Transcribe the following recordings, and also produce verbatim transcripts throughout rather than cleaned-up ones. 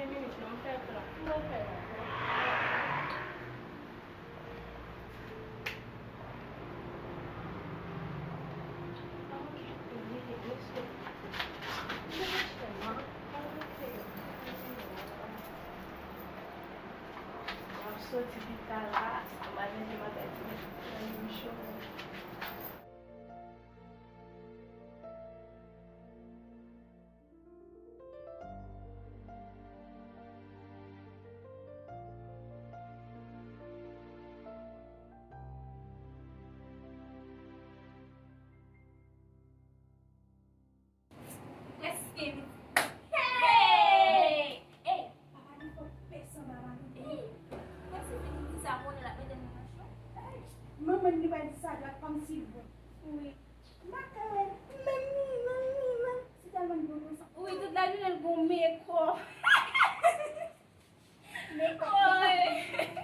Minit, non, m fè l pran. M fè l pran. Ap soti pi ta la, m al mete bagay ti nan cho. Prèske midi. Hey! Hey! Papa, li fò pès anba maten. Hey! Prèske midi, sa konnen l ap mete nou nan cho. Hey! Manman li pa di sa dwat kòmsi l bon. Wi. Makarèl, manmi, manmi, manmi. Se tèlman l bon konsa. Wi, tout lajounen l gon mekòp. Mekòp, mekòp.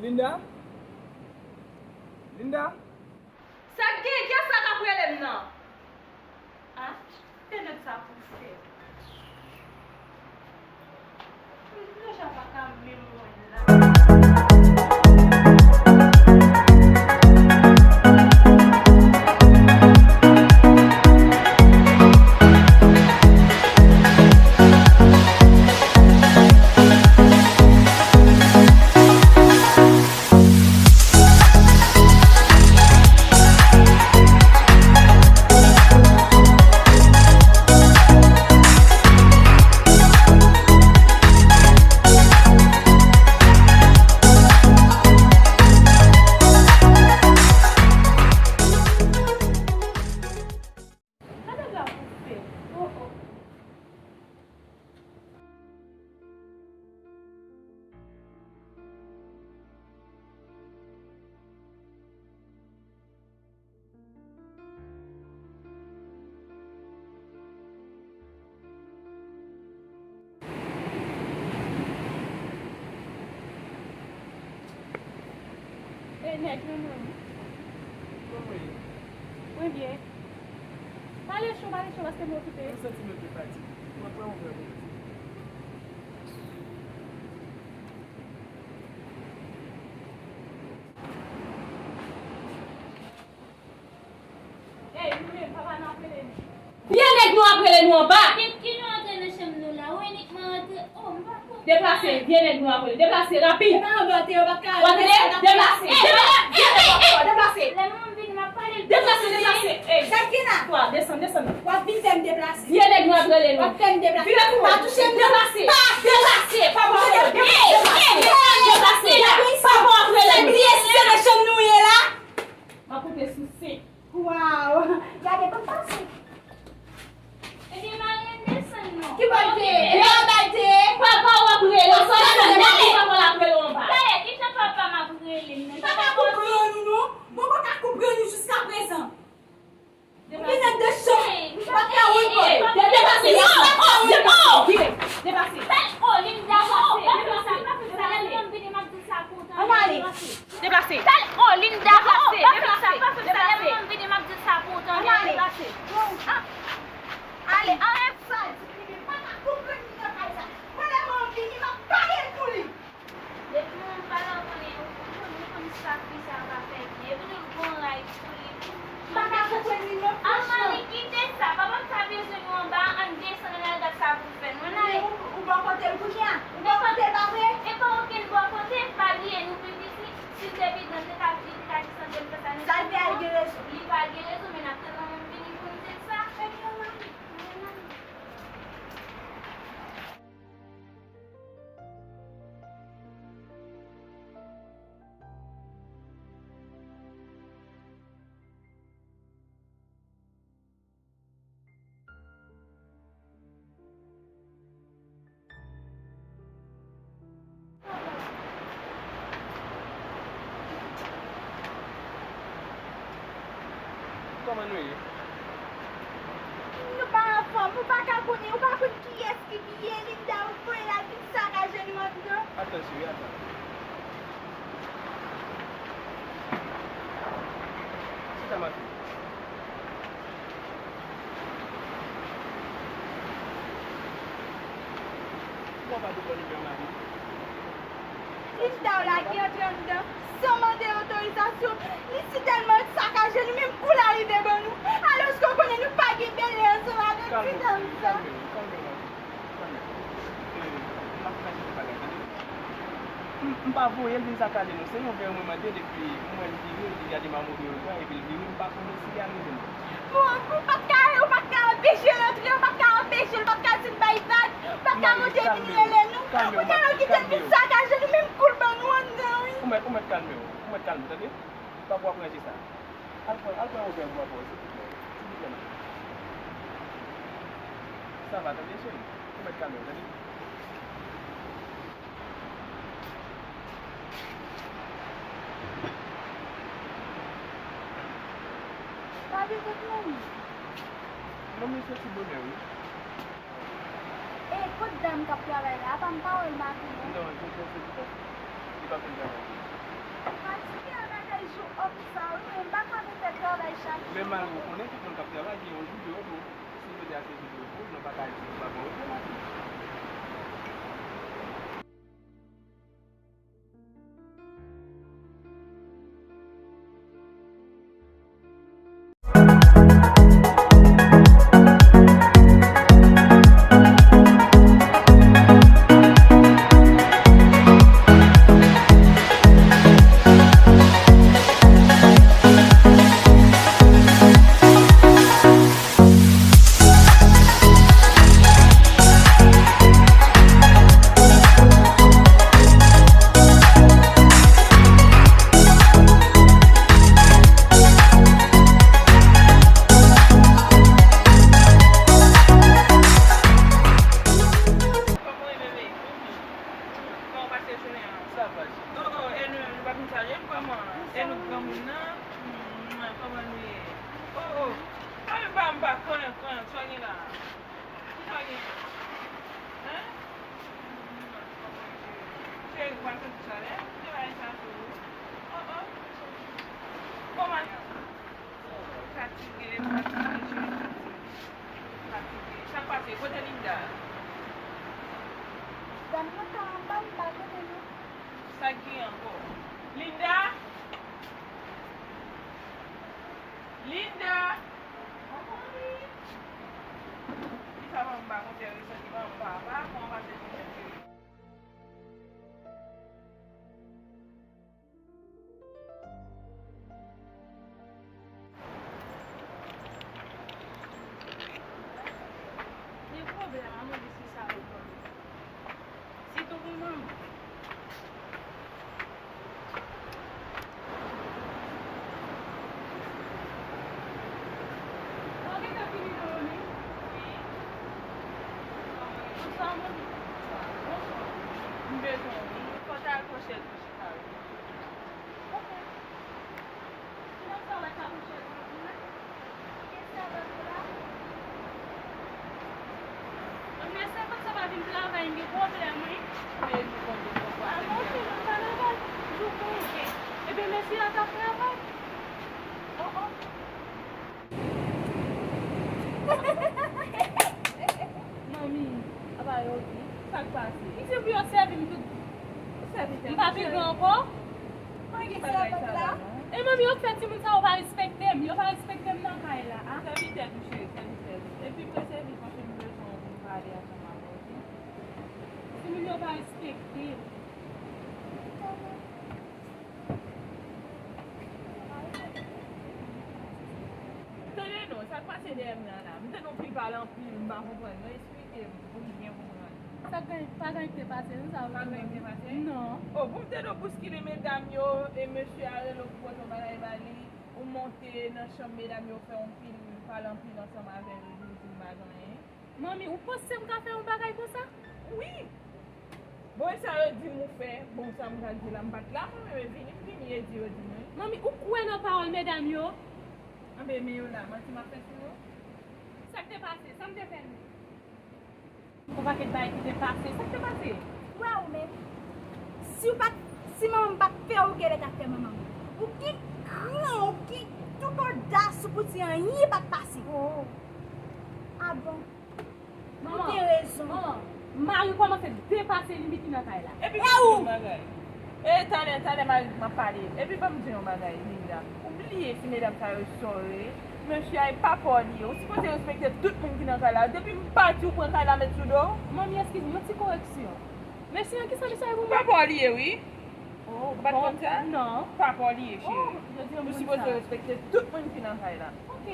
Linda? Linda? Sa k gen? Kiyès sa k ap rele m nan? A, tande sa pou fè. M deja pa ka menm wè l la. Gade la pou fè. Oh, oh. E nèg, non, non. Kòman w ye? Mwen byen. Pale cho, pale cho, paske m okipe. Mwen santi m enpe fatige. Mwen pran yon vè pou mwen. Ey, nou menm, papa nou ap rele nou. Vye nèg nou ap rele nou anba. Ki, ki nou antre nan chanm nou la? Ou inikman antre. Oh, m pa konprann. Deplase, vye nèg nou ap rele. Deplase, rapid. E pa anba, te yo pa ka. W ap tande? Deplase, deplase. Ey, ey, ey, ey, ey, ey. Deplase. Lè manman m vini, m ap pale l. Deplase, deplase. Ey. Sa k gen la? Twa, desann, desann. W ap vin fè m deplase. Vye nèg nou ap rele nou. W ap fè m deplase. Vire pou mwen. Pa touche m non. Deplase. Pa deplase. Papa ap rele. Deplase. Deplase. Papa ap rele nou. Se byen, se nan chanm nou ye la. M ap pote sou senk. Waw! Gade, ban m pase. Ebyen, Marianne, desann non. Ki bò l te ye? Ki bò l te ye? Papa w ap rele w. Sa w ap fè? Papa w ap rele w anba. Talè, kijan papa m ap rele m nan? Papa konprann ou non? Mwen pa ka konprann ou jiskaprezan. Ou gen nèg de chan. Ou pa ka wont kò. Deplase, deplase. Deplase. Oh, Linda, pase. Deplase. Deplase. Ann ale. Deplase. Tal, oh, Linda, pase, deplase, deplase. Ann ale. Deplase. Ah. Ale, anlè sa di, li pa ka konprann li nan kay sa. Mwen lè mwen vini, m ap pale l pou li. Depi mwen pa la, ou konnen, ou konnen kòm sa fi sa pa fè Kounye a, ou pa koute l, pa vre? E pa okenn bò kote, pa bliye, nou pi piti. Si l te pi gran, l te ka, li te ka jis antre l fè sa, men sa l fè a, li gen rezon. Li pa gen rezon, men n ap tann mwen menm vini pou m di l sa. Ebyen, mami. Kòman nou ye? Nou pa anfòm, ou pa ka konnen, ou pa konn kiyès ki bliye Linda, ou voye l al vin sakaje nou anndan. Atann, cheri, atann. Chita, ma fille. Ou pa dwe pran nimewo mari. Linda w lage antre anndan san mande otorizasyon. Li si tèlman sakaje nou, menm kou l arive ban nou. Alòske w konnen nou pa gen bèlè ansanm avèk ti dam sa. Kalme w, kalme w, kalme w, ma fille. Kalme w. Eh, m ap fè yon ti bagay, tande. M, m pa voye l vin sakaje nou. Se yon vè mwen mande l, epi m wè l vire, li gade m a move yo, epi l vire, m pa konnen si li al rive non. Bon, ou pa t ka, ou pa t ka anpeche l antre, ou pa t ka anpeche l, ou pa t ka di l bay vag, ou pa t ka monte vin rele nou. Ou ta dwe kite l vin sakaje nou, menm kou l ban nou anndan, wi. Ou mèt, ou mèt kalme w, ou mèt kalme w, tande? Papa w ap ranje sa. Al pran, al pran yon vè pou papa w, silvouplè. Silvouplè, non. Sa va, tande, cheri? Ou mèt kalme w, tande? Papi, kot manmi? Manmi soti bonè, wi. E kot dam k ap travay la? Apa m pa wè l maten an? Non, jodi a se li pa, li pa konn travay. Fatige a bagay jou off sa, wi, men m pa ka vin fè travay chak jou. Men malgre w konnen tout moun k ap travay gen yon jou de repo. Si jodi a se jou de repo, nou pa ka di nou pa pran repo, maten. Kòman w ye, bebe? Kòman w pase jounen an? Sa va, cheri. Oh, oh, e nou, nou pa vin salye m kòman? E nou granmoun nan? Hmm, kòman nou ye? Oh, oh. A, men pa, m pa konnen, konnen, sa w gen la? Sa w gen? Hein? Cheri, ou pa santi chalè? Ki bagay sa tou? Oh, oh. Kòman? Fatige, fatige, cheri, fatige. Fatige. Sa k pase? Kote Linda? Dam nan ka anba, m pa konnen non. Sa k gen ankò? Linda? Linda? Kisa manman m pa konn fè resèt li, manman m pa, pa, kòman pase jounen, cheri? Gen pwoblèm, a mwen di se sa yo pwoblèm. Sitou pou manman. Ou gentan fini nan yo, wi? Wi. Bonswa, manmi. Bonswa. M bezwen w, wi. Fò w ta al pran chèz ou chita, wi. Ok. Ki nan sa w wè sa pou chèz ou, wi? Ebyen, sèvant sa pa vin travay, m gen pwoblèm, wi. Men li konn gen pwoblèm. A, monchè, nou pa nan bal jou konje. Ebyen, mesye a t ap travay. Oh, oh. Manmi, apa yo di? Sa k pase? Li di pou yo sèvi m tout. M pa pi gran ankò? Mwen gen sèvant la. E manmi, yo k fè timoun sa yo pa respekte m. Yo pa respekte m nan kay la, a. Sèvi tèt ou, cheri, sèvi tèt ou. Epi mwen sèvi paske m bezwen w pou m pale ansanm avè w, oke? Sa k pase dèyè m nan la? M tande yon pil pale anpil, m pa konprann. Non, eksplike m pou m byen konprann. Sa gen, pa gen ki te pase, non, sa. Pa gen ki te pase? Non. Oh, pou m tande w bouskile medam yo, e mesye a rele w pou pote yon bagay ba li, ou monte nan chanm medam yo, fè yon pil, pale anpil ansanm avè yo, epi w di m pa gen anyen. Manmi, ou panse m ka fè yon bagay konsa? Wi! Bon, e sa yo di m ou fè, bon, sa m ka di la, m pa t la, mwen menm, e vini m vini, e di yo di mwen. Manmi, ou kwè nan pawòl medam yo? Anben, men yo la, manti m ap fè sou yo? Sa k te pase? Sa m te fè nou? Yon pakèt bagay ki te pase. Sa k te pase? Wè ou menm. Si w pa t, si manman m pa t fè ou genlè t ap fè manman m. Ou gen kran, ou gen tout odas ou pou di anyen pa t pase. Oh. Ah bon? Ou Manman, gen rezon. Manman, mari kòmanse depase limit li nan kay la. Epi ban m di yon bagay. E talè, talè mari m ap pale. Epi ban m di yon bagay, Linda. Ou bliye si medam sa yo sore. Mesye a e pa pa w li ye. Ou sipoze respekte tout moun ki nan kay la. Depi m pati ou pran kay la met sou do w. Manmi, eskize m, yon ti koreksyon. Mesye an, kisa misye ye pou Pa mwen? Pa w li ye, wi. Oh, Ou pa t konn sa? Non. Pa pa w li ye, cheri. Oh, jodi an Ou mwen sipoze sa. Respekte tout moun ki nan kay la. Ok.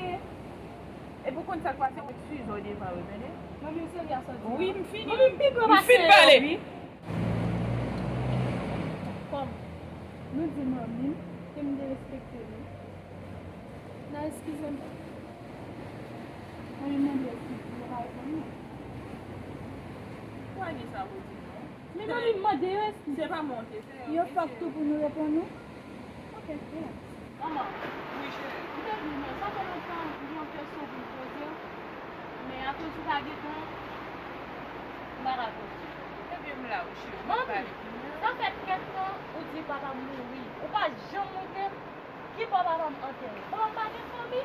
Epi w konn sa k pase, ou eskize w devan yo, tande? Manmi, ou serye a sa w di? Wi, m fini. Manmi, m pi gran M fin pase pale. Yo, wi. Kòm nou di manmi m ke m derespekte li, n a eskize m. Manmi m mande eskize, yo pa reponn mwen. Ou pa gen sa pou di non. Men manmi m mande yo eskize. Se pa mwen te fè. Yo fòk tou pou nou reponn ou. Ok, relax. Manman, Wi, cheri. m te di w, men sa fè lontan m gen yon kesyon pou m poze w, men akoz ou pa gen tan, m pa ka poze w. Ebyen, m la, wi, cheri. M ap Manmi, pale pou mwen. Sa fè kèk tan ou di papa m mouri. Ou pa janm montre m ki bò papa m antere. Papa m pa gen fanmi.